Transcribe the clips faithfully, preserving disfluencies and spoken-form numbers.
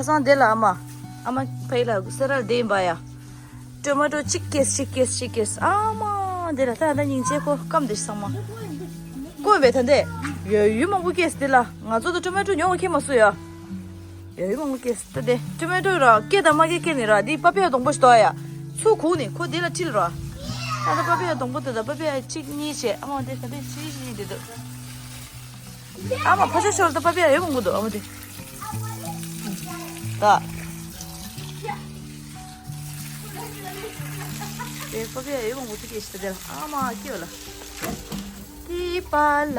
སང་དེ་ལ་ཨ་མ། ཨ་མ་ཕ་ཡི་ལ་སེ་རལ་དེ་ཡིན་པ་ཡ། ཊོ་མ་ཊོ་གཅིག་སྐྱེས་གཅིག་སྐྱེས་གཅིག་སྐྱེས། ཨ་མ་དེ་ལ་ད་ད་སྙིང་རྗེ་ཁོ་སྐམ་དེ་ཚང་མ། བཀོད་པའི་ད་འདས། ཡོད་ཡུལ་མང་པོ་སྐྱེས་དེ་ལ་ང་ཚོ་ད་ཊོ་མ་ཊོ་ཉོ་བ་ཁྱེད་མ་སུ་ཡ། ཡོད་ཡུལ་མང་པོ་སྐྱེས་ད་དེ་ཊོ་མ་ཊོ་ར་སྐྱེས་དང་མ་སྐྱེས་སྐྱེས་ནི་ར་དེ་པ་པི་ཡ་སྡོང་པོ་ཞིག་དོ་ཡ། ཚུར་གུག་ནི་ཁོ་དེ་ལ་ཁྲིད་ར། ད་ད་པ་པི་ཡ་སྡོང་པོ་དེ་ད་པ་པི་ཡ་གཅིག་གཉིས་བྱས་ཨ་མ་དེ་ད་དེ་གཅིག་གཉིས་དེ་དུ། ཨ་མ་ཕ་ཆ་ཤོར་ད་པ་པི་ཡ་ཡོད་མང་པོ་འདུག་ཨ་མ་དེ། ད། དེ་པ་པི་ཡ་ཡོད་མང་པོ་དེ་སྐྱེས་ཤི་ད་དེ་ལ་ཨ་མ་སྐྱེས་ལ། སྐྱེས་པ་ལ།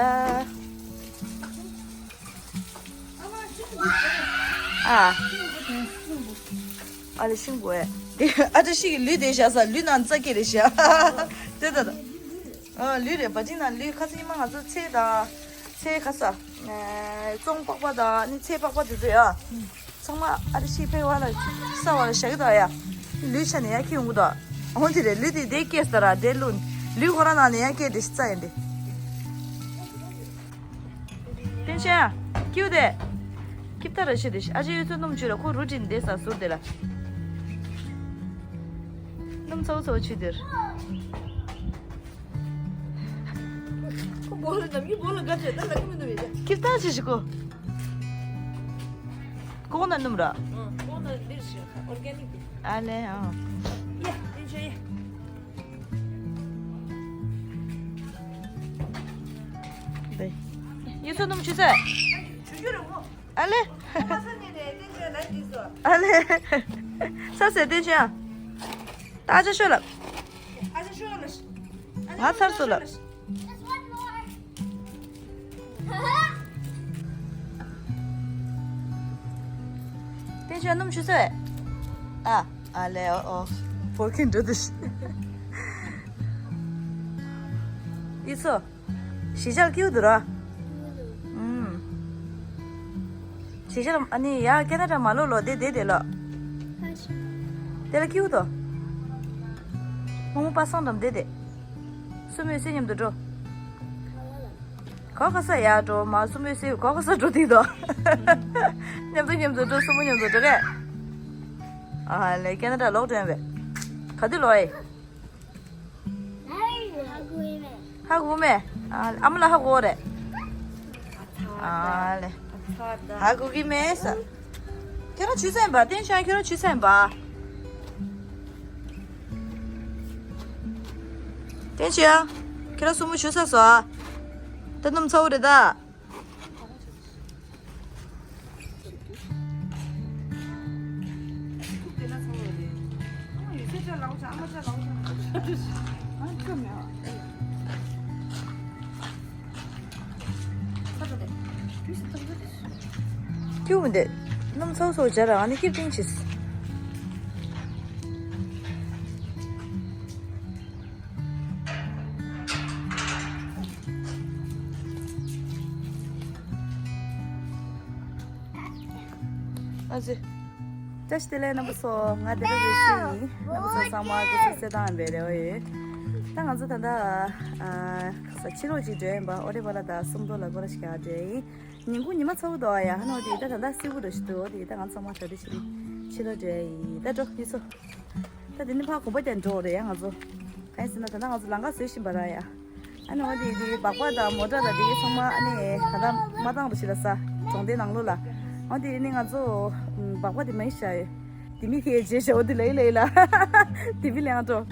ཨ། ཨ་ལེ་ཤིང་བུ་ཨེ། དེ་ཨ་ཅག་ཤི་གི་ལུས་དེ་བཞག་ས་ལུས་ནང་རྩ་སྐྱེས་རེད་བཞག་དེ་ད་ད། ཨ་ལུས་རེད་བ་ཅིག་ན་ལུས་ཁ་སང་ཉི་མ་ང་ཚོ་ཚེ་དང་། ཚེ་ཁ་ས། ཨེ་ཙོང་པགས་པ་དང་ནི་ཚེ་པགས་པ་དེ་ཚོ་ཡ། ཚང་མ་ཨ་རི་ཤི་ཕེ་བ་ལ་ས་བ་ལ་བཞག་གི་དང་ཡ། ལུས་ཆ་ནས་ཡ་ཁྱི་ཡོང་གི་དང་། འོ་དེ་རེད་ལུས་དེ་དེ་སྐྱེས་ས་ར་དེ་ལུས། ལུས་ཁོ་ར་ནང་ནས་ཡ་སྐྱེས་དེ་ཤི་རྩ་ཡིན་དེ། བསྟན་ཆེན། ཀིའུ་དེ། ཀིབ་ཏ་ར་ཤི་དེ་ཤི་ཨ་ཅེ་ཡོད་ཚོད་སྣུམ་ཆུ་ལ་ཁོ་རུ་ཏིན་དེ་ས་ཟུར་དེ་ལ། སྣུམ་ཚ་བོ་ཚ་བོ་ཆུ་དེར། ཁོ་སྦོ་ལ་ནམ་གྱི་སྦོ་ལ་དགའ་བྱས་ད་ལ་ཀི་མི་འདུག་བས། ཀིབ་ཏ་ཆི་ཞིག་གོ། ཀོ་ན་སྣུམ་ར། ཀོ་ན་འདིར་ཞིག་ཨོར་གེ་ནིག་དེ། ཨ་ལེ་ཨ། ཡ་དེ་ཆོ་ཡ། ཡེ་སོ་སྣུམ་ཆུ་ཚད། ཨ་ལེ། ཨ་ལེ། ས་སེ་བསྟན་ཆོས་ཨ། ད་ཅི་ཤོད་ལ། ང་ཚར་སོང་ལ། བསྟན་ཆོས་སྣུམ་ཆུ་ཚད། ཨ། ཨ་ལེ་ཨོ་ཨོ། བོར་ཁིན་འགྲོ་དུ་ཤི། ཡེ་སོ། གཞིས་ཆགས་ཀིའུ་དུ་ར། ཨུམ། གཞིས་ཆགས་ཨ་ནི་ཡ་ཀེ་ན་ཌ་མ་ལོ་ལོ་དེ་དེ་དེ་ལོ། དེ་ལ་ཀིའུ་དོ། མོ་མོ་པ་སངས་དམ་དེ་དེ། སུ་མོས་སེ་མཉམ་དུ་འགྲོ། གོ་ག་ས་ཡ་འགྲོ་མ་སུ་མོས་སེ་གོ་ག་ས་འགྲོ་དེ་དོ། མཉམ་དུ་མཉམ་དུ་འགྲོ་སུ་མོ་མཉམ་དུ་འགྲོ་གས། ཨ་ལེ་ཀེ་ན་ཌ་ལོག་འགྲོ་ཡིན་པས། ག་དུས་ལོག་ཨེ། ཧ་གོ་མེད། ཨ་མ་ལ་ཧ་གོ་རེད། ཨ་ལེ། ཧ་གོ་གི་མེད་ས། ཁྱོད་རང་ཆུ་ཚན་པ་བསྟན་ཤང་ཁྱོད་རང་ཆུ་ཚན་པ། བསྟན་ཤང་། ཁྱོད་རང་སུ་མོ་ཆུ་ས་སོ། ད་སྣུམ་ཚ་བོ་རེད་ད། ཀྱུ་མི་འདེད། སྣུམ་ཚོགས་སོགས་སྦྱར་ཨ་ནི་སྐྱིབས་ཏིང་ཆིས། ཨ་ཙི། བཀྲ་ཤིས་བདེ་ལེགས་རྣམ་པ་ཚོ། ང་དེ་རིང་རེ་སི་ཡིན། རྣམ་པ་ཚོ་ཚང་མ་སྐུ་གཟུགས་གསལ་ཐང་ཡིན་པའི་རེ་བ་ཡོད། ད་ང་ཚོ་ད་ལྟ་ཨ་ཁ་ས་ཕྱི་ལོགས་ཅིག་འགྲོ་ཡིན་པ། ཨོ་རེ་བ་ལ་དང་སུམ་མདོ་ལ་སྐོར་ར་ཞིག་ག་འགྲོ་ཡིན། ཉིན་གུང་ཉི་མ་ཚ་བོ་འདུག་ཨ་ཡ་ཧ་ནོ་དེ་ད་ད་ལྟ་སིལ་བུ་འགྲོ་ཞིག་འདུག་དེ་ད་ང་ཚང་མ་ད་དེ་ཕྱི་ཕྱི་ལོགས་འགྲོ་ཡིན། ད་འགྲོ་ཡིན་ཚོ། ད་དེ་ནི་ཕར་གོམ་པ་རྒྱག་འགྲོ་རེད་ཡ་ང་ཚོ། གང་ཡིན་ཟེར་ན་ད་ལྟ་ང་ཚོ་ལམ་ཁ་བཟོས་བཞིན་པ་ར་ཡ། ཨ་ནི་འོ་དེ་དེ་སྦག་སྦག་དང་མོ་ཊ་དང་དེ་གའི་ཚང་མ་ཨ་ནི་ད་ལྟ་མ་བཏང་རུ་ཞིག་ལ་ས་གྲོང་སྡེ་ནང་ལོགས་ལ། འོ་དེ་ནི་ང་ཚོ་སྦག་སྦག་དེ་མ་ཡིན་ཤ་ཡོད། དེ་མི་ཁའི་རྗེས་ཤ་འོ་དེ་ལས་ལས་ལ། དེ་མི་ལས་ང་འགྲོ།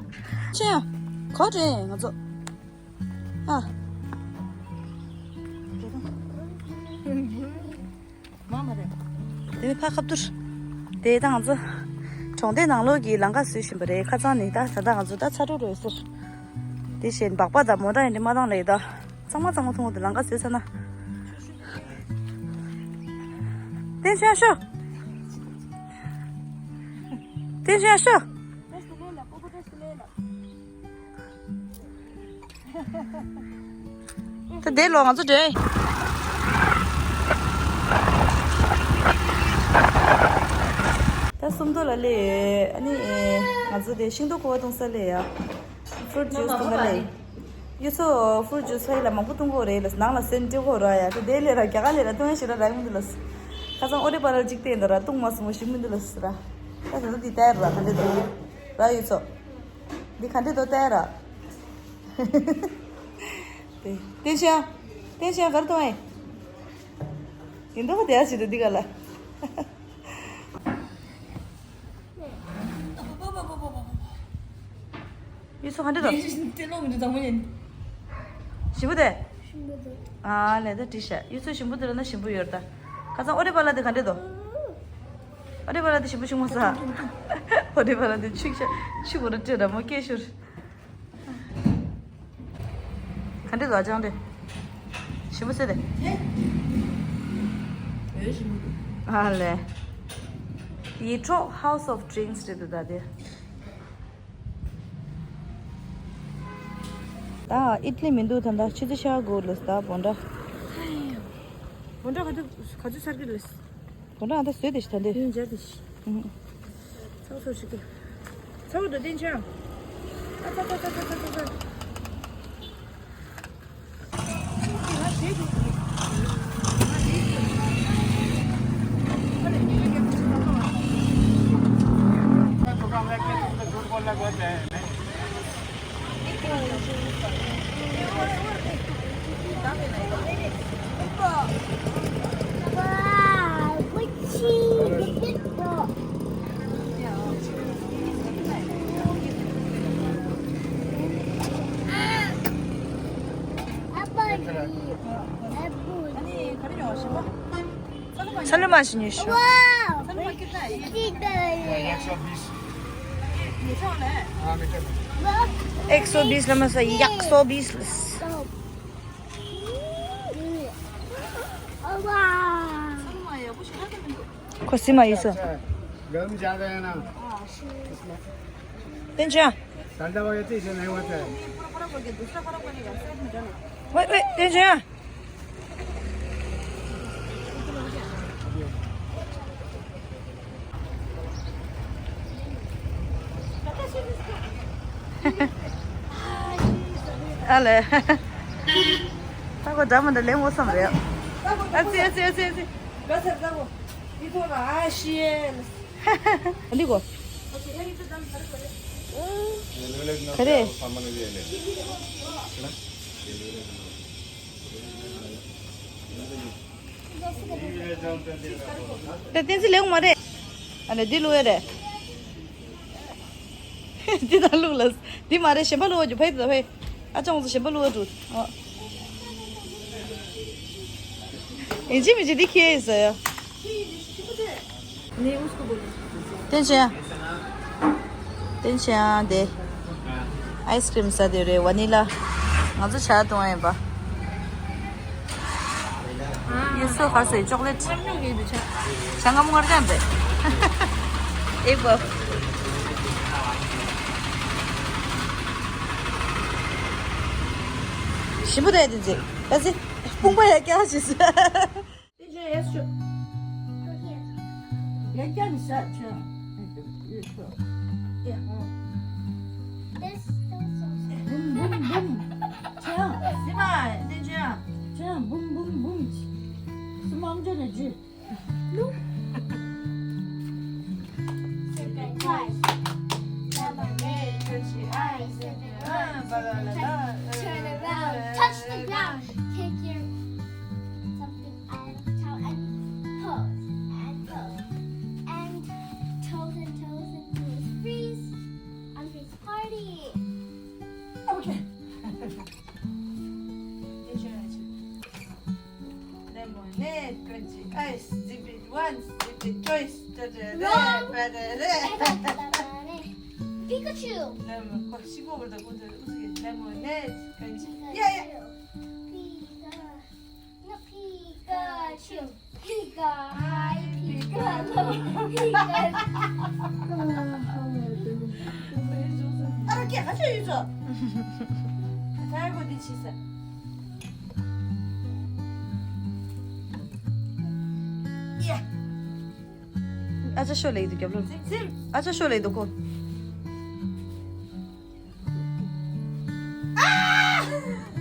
ཆེ་ཡ། གོ་དྲན་ང་ཚོ། ཨ། མ་མ་རེད། དེ་ནི་ཕ་ཁ་བསྡུར། དེ་ད་ང་ཚོ་གྲོང་སྡེ་ནང་ལོགས་ཀྱི་ལམ་ཁ་བཟོས་བཞིན་པ་རེད། ཁ་སང་ནས་ད་ད་ལྟ་ང་ཚོ་ད་ཚ་དྲོད་རོལ་ཟེར། དེ་བཞིན་སྦག་སྦག་དང་མོ་ཊ་ཡིན་དེ་མ་བཏང་ལེ་ད། གཙང་མ་གཙང་མ་མཐོང་གི་འདུག་ལམ་ཁ་བཟོས་ཚར་ན། བསྟན་ཆོས་ཤོག་བསྟན་ཆོས་ཤོག་ད་དེ་ལོ་ང་ཚོ་འདྲེ། ད་སུམ་མདོ་ལ་སླེབས་ཡོད། ཨ་ནི་ང་ཚོ་དེ་ཤིང་ཏོག་ཁུ་བ་བཏུང་ས་སླེབས་ཡ། ཕུ་རུ་ཊི་ཇུས་བཏུང་ས་སླེབས། ཡུ་ཚོ་ཕུ་རུ་ཊི་ཇུས་ཕ་ཡི་ལ་མང་པོ་བཏུང་གོ་རེད་ལ་ནང་ལ་སོན་སྤྲད་གོ་ར་ཡ། ད་དེ་ལས་ར་རྒྱ་གར་ལས་ར་བཏུང་ཡ་ཞིག་ར་ར་ཡོང་འདུག་ལ། ཁ་སང་ཨོ་རེ་པ་ར་གཅིག་བལྟས་འདུག་ར། ལྟུང་མ་སོང་བ་ཞིག་མི་འདུག་ལ་ཟེར་ར། ད་ད་ད་འདི་ལྟ་ཡ་ར། ག་འདྲ་འདུག་ར། ཡུལ་ཚོ། འདི་ག་འདྲ་འདུག་ལྟ་ཡ་ར། དེ་བསྟན་ཤ། བསྟན་ཤ་གར་གཏོང་ཨེ། ཡིན་འདུག་པ་དེ་ཡ་ཞིག་འདུག་འདི་ག་ལ། ཡུལ་ཚོ་ག་འདྲ་འདུག་དེ་ལོ་མི་འདུག་དང་པོ་ཡིན། ཞིམ་པོ་དེ། ཞིམ་པོ་འདུག་ཨ་ལས་ད་དྲིས་ཤ། ཡུལ་ཚོ་ཞིམ་པོ་འདུག་ལ་ན་ཞིམ་པོ་ཡོད་ར་ད། ཁ་སང་ཨོ་རེ་པ་ལ་དེ་ག་འདྲ་འདུག་ཨོ་རེ་པ་ལ་དེ་ཞིམ་པོ་བྱུང་མ་སོང་། ཨོ་རེ་པ་ལ་དེ་ཆུ་ཤ་ཆུ་བོ་ར་སྤྲད་ར་མོ་སྐད་ཤོར། ག་འདྲ་འདུག་ཨ་ཅང་དེ། ཞིམ་པོ་ཟེར་དེ། ཨ་ལས། ཡེ་ཁྲོ་House of Drinks་རེད་འདུག་ད་དེ། ད་ཨིཊ་ལི་མི་འདུག་ད་ད་ཆུ་ཚོད་ཤར་དགོས་ལོས་ད་བོན་ཌ། བོན་ཌ་ག་ཚོད་ག་ཚོད་ཚར་གི་ལོས། བོན་ཌ་ཨ་ད་བཟོས་ཏེ་ཤི་ད་འདི། ཡིན་འཇར་ཏེ་ཤི། ཚ་བོ་ཚ་བོ་ཞིག་གི། ཚ་བོ་དུ་བསྟན་ཆ། ཨ་ཚ་ཚ་ཚ། ཚ་ལུ་མ་ཞིག་ཉོས་ཤོག་ཨེག་སོ་བིས་ལ་མ་ཟ་ཡག་སོ་བིས་ལ། ཁོ་སི་མ་ཡིས་སོ། गरम ज्यादा है ना। ཏན་ཅང་། ठंडा हो जाती है, इसलिए नहीं होता है। ཝེ་ཝེ་ཏན་ཅང་། ཨ་ལེ། ད་གོ་འདྲ་མི་འདྲ་ལེན་འོ་བསམ་རེད། ཨ་ཙི་ཨ་ཙི་ཨ་ཙི་ཨ་ཙི། ག་ཚར་ད་གོ། འདི་ཐོག་ལ་ཨ་ཤི་ཡེ། འདི་གོ། ག་རེ། ད་བསྟན་འཛིན་ལེགས་མ་རེད། ཨ་ནི་འདི་བླུགས་ཡ་རེད། འདི་ད་བླུགས་ལ། འདི་མ་རེད་གཞན་པ་བླུགས་ཡ་འགྲོ་ཕེབས་ད་ཕེབས། ཨ་ཅག་ཚོ་གཞན་པ་བླུགས་ཡ་འགྲོ། ཨ། ཡིན་གཅིག་མིན་གཅིག་འདི་ཁྱེར་ཡིན་ཟེར་ཡ། བསྟན་ཆེན། བསྟན་ཆེན་དེ། ཨའི་སི་ཀྲིམ་ཟ་དེ་རེད་ཝ་ནི་ལ། ང་ཚོ་ཇ་བཏུང་ཡིན་པ། ཡུ་སོ་ཧ་སེ་ཅོག་ལེ་ཊི། ཇ་མངར་རྐྱང་རེད། ཨེ་བ། ཞིམ་པོ་རེད་དེ་ཚེ། ད་ཚེ། དཔུང་པ་ཡ་ཀྱག་བྱེད་སྲིད། དེ་ཇ་ཡས་ཤོག་ཡ་ཀྱག་མི་ཤ་ཆོ། ཡོད་ཤོག་ཡ། This is so sad. འབུམ་འབུམ་འབུམ། ཆོ། སི་མ་དེ་ཆོ། ཆོ་འབུམ་འབུམ་འབུམ། སི་མ་འཇོ་ནས་ཇུ། Look. Surprise. Lemonade, crunchy ice, and the run. Turn around, touch the ground. Take your something out of the towel and pose, and pose, and toes and toes and toes. Freeze. Unfreeze party. Okay. Lemonade, crunchy ice, zip it once, zip it twice. Da, da, da, da, da, da. Pikachu. Lemon, ཁོ་ཤི་པོ་བར་དུ་ཁོ་ཚོས་ཨུ་ཚུགས་ཀྱིས། Lemonade, crunchy. Yeah, yeah. Pika-, no, Pikachu. Pika, hi, Pika, no, Pika. ཨ་རོ་སྐད་ག་ཚོད་ཡོད་ཚོ། ད་ལྟ་གོ་འདི་བྱེད་ས། ཡ། ཨ་ཅག་ཤོ་ལེགས་འདུག་རྒྱབ་ལོགས། ཟིམ་ཟིམ། ཨ་ཅག་ཤོ་ལེགས་འདུག་གོ། ཨ།